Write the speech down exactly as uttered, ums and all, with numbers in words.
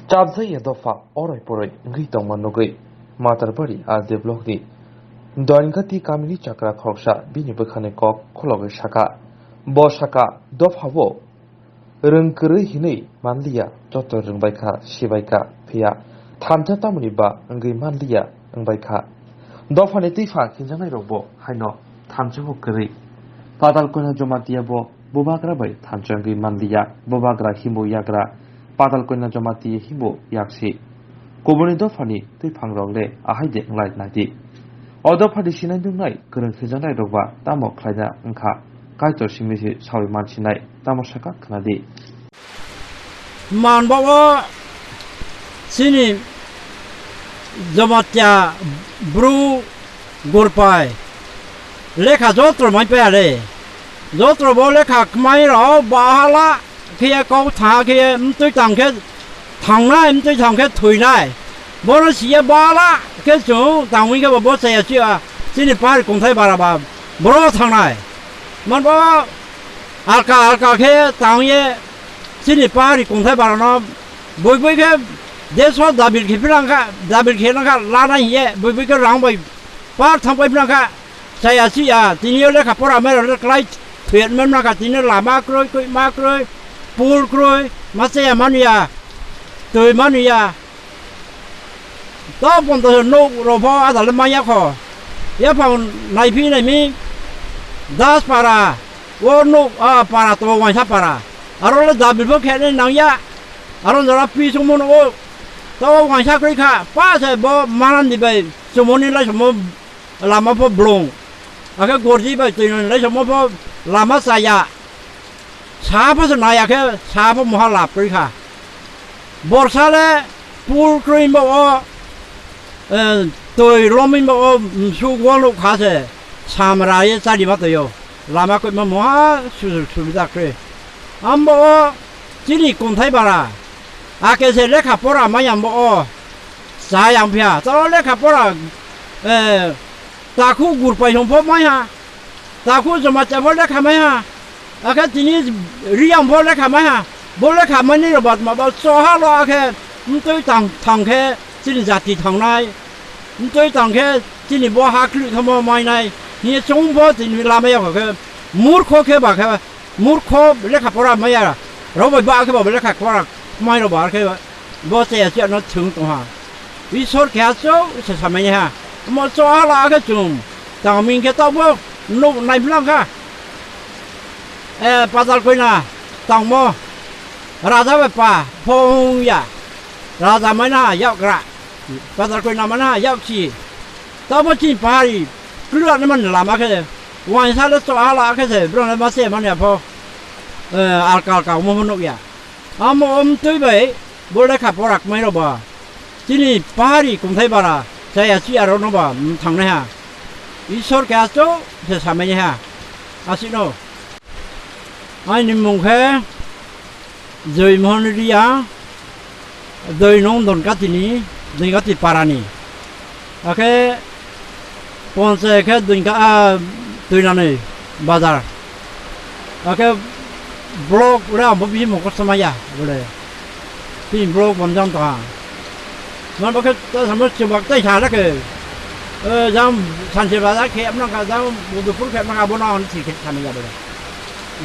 Chapjaya dopha oroi poroi wngwi tongma nugwi Matarbari R D block ni Doingati kamini chakra khoroksa bini bwkhani kok khologwi saka. Bo saka, dopha o rwng kwrwi hinwi manliya, joto rwngbaikha, sibaikha, phiya thansa tamoni ba wngwi manliya wngbaikha. Dophani twiphang hinjaknairokbo haino thansa bo kwrwi. Patal Koina Jamatia bo bubagra bai thansa wngwi manliya, bubagra himbo yagra, Patal Koina Jamatia himbo yaksi. Kubuni dophani twiphangrok le ahai de wnglainai di. O dophani sinai nungnai kwrwng hinjaknairokba tamo khlaina wngkha, Kaitor simi se sawi mansinai, tamo saka khna di. Man bago chini Jamatia bru gurpai lekha jotro mai paya le. Jotro bo lekha kmai rao bahala khe kok tha khe mtwi tang khe thangnai, mtwi thang khe thwinai. Bono siya bala khe chwng tangwi khe bo chaya chiya chini pari kungthai bara ba bro thangnai. Man bo alka alka khe tangwi chini pari kungthai bara no bui bui khe deso dabil khe philangkha, dabil khe langkha lana hiye bui bui khe rang bai par thang bai philangkha. Chaya chiya, tini o lekha pora mai rok le klai thuyat mai mangkha, tini lama kroi, koima kroi, pul kroi, ma chaya manya, twi manya. To ponto nuk rok pho adal le manya kho. Yaphang naiphi naimi Das para, o nuk, a, para to waisa para. Aro le dabil pho khe nangya. Aro jora pi sung mun o. To waisa kroi kha, pa se bo manan di bai, sumoni lai sumo lama pho blong. Akhe gorji bai twi nai lai sumo pho lama chaya. Sa pho se nai akhe sa pho moha lap twi kha. Borsa le pul kroi bo o, eh, twi lomwi bo o, mm, su wal nuk kha se samra ye chari ma twi o. Lama koi ma moha sujug subida khe. Ambo o chini kunthai bara. Ake se lekha pora mai ambo o. Sa yang phia. To lekha pora, eh, takhu gurpai hom pho mai ha. Takhu joma chabo lekha mai ha. Akhe tini riyang bo lekha mai ha. Bo lekha mai ni robat ma ba soha lo akhe mtoi tang, tang khe chini jati thangnai. Mtoi tang khe chini bo ha khli khamo mai nai. Ni chung bo tini lama ya khe murkho khe ba khe. Murkho lekha pora maya. Robo ba khe ba lekha pora mai ro ba khe bo chaya chaya no thung tong ha. Isor khe aso se samai ha. Mo so hala khe chung. Tang ming khe to bo no nai blang kha. E, Patal Koina tang mo. Raja ba pa phong ya. Raja mai na yak ra. Patal Koina mai na yak si. Tamo chini pari, kula ni man lama khe, waisa le to ala khe se, bro na ma se man ya pho, eh, alka alka mo mo nuk ya. Amo om tui bai, bo lekha pora kmai ro ba. Chini pari kungthai bara, chaya chiya ro no ba, mm, thangnai ha. Isor khe asto, se samai ha. Asino. Aini mung khe Joymohon Riya, Doinong Donkatini, Donkati parani. Akhe ponchai khe Donka, ah, Tuinani bazar. Akhe block le ambo bisi mokol samaya bole. Tin block bomjang tongha. Man bakhe ta samo chubak tai sa lakhe. Eh, jam Sanche bazar khe apna ka jam Budupur khe apna ka bono on si khe samaya bole.